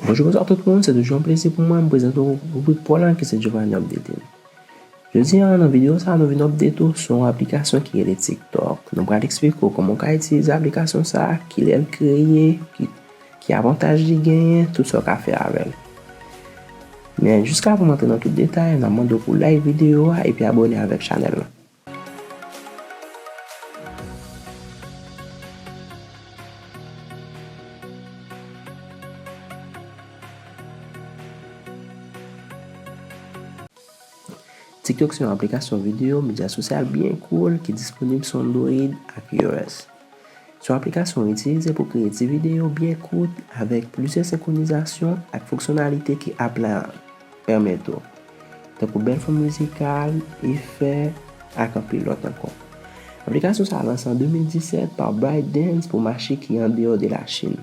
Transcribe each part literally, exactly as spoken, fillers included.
Bonjou, bonswa tout moun, se toujou yon plezi pou mwen m prezante w ribrik pa w lan ki se Giovanni Updated. Jodi a, nan videyo sa, nou vin update w sou yon aplikasyon ki rele TikTok. Nou pral eksplike w kòman w ka itilize aplikasyon sa, kilè l kreye, ki, ki avantaj li genyen, tout sa w ka fè avè l. Men jiskavan m antre nan tout detay, n ap mande w pou w like videyo a epi abòne avèk chanèl lan. TikTok se yon aplikasyon videyo medya sosyal byen cool ki disponib sou Android ak iOS. Se yon aplikasyon w itilize pou kreye ti videyo byen kout avèk plizyè senkronizasyon ak fonksyonalite ke app la pèmèt ou, tankou bèl fon mizikal, efè, ak anpil lòt ankò. Aplikasyon sa a lanse an de mil disèt pa ByteDance pou mache ki andeyò de Lachin.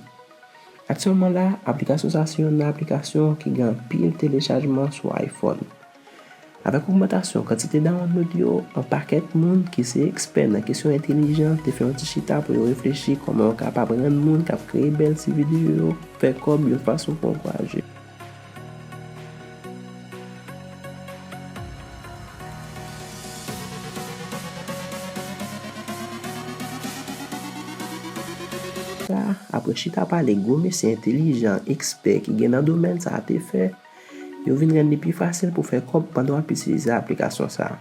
Aktyèlman la, aplikasyon sa a se youn nan aplikasyon ki gen anpil telechajman sou iPhone. Avèk ogmantasyon kantite download yo, yon pakèt moun ki se ekspè nan kesyon entèlijans te fè yon ti chita pou yo reflechi kòman yo kapab rann moun k ap kreye bèl ti videyo yo fè kòb yon fason pou ankouraje sa. Apre chita pale gwo mesye entèlijan, ekspè ki gen nan domèn sa a te fè, yo vin rann li pi fasil pou fè kòb pandan w ap itilize aplikasyon sa a.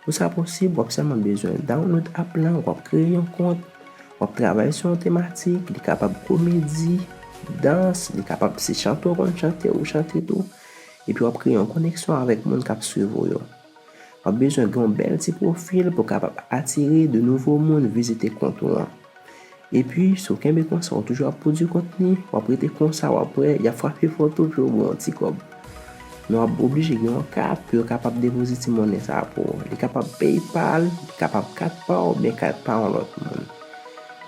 Pou sa posib, w ap sèlman bezwen download app lan, w ap kreye yon kont, w ap travay sou yon tematik, li kapab komedi, dans, li kapab se chante w konn chante, ou chante tou, epi w ap kreye yon koneksyon avèk moun k ap swiv ou yo. W ap bezwen gen yon bèl ti pwofil pou w kapab atire de nouvo moun vizite kont ou an. Epi, si w kenbe konsa, w toujou ap pwodui kontni, w ap rete konsa, w ap wè, y ap frape fò tou pou yo ba w yon ti kòb. Men w ap oblije gen yon kat pou yo kapab depoze ti monnen sa a pou ou. Li kapab PayPal, li kapab kat pa w, oubyen kat pa yon lòt moun.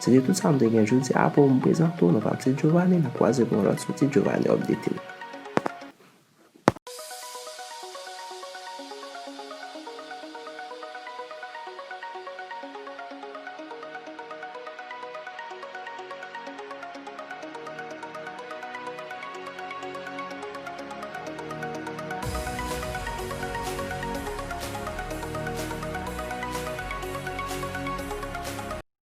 Se te tout sa m te gen jodi a pou m prezante w. Non pa m se Giovanni, n ap kwaze pou yon lòt soti Giovanni Updated.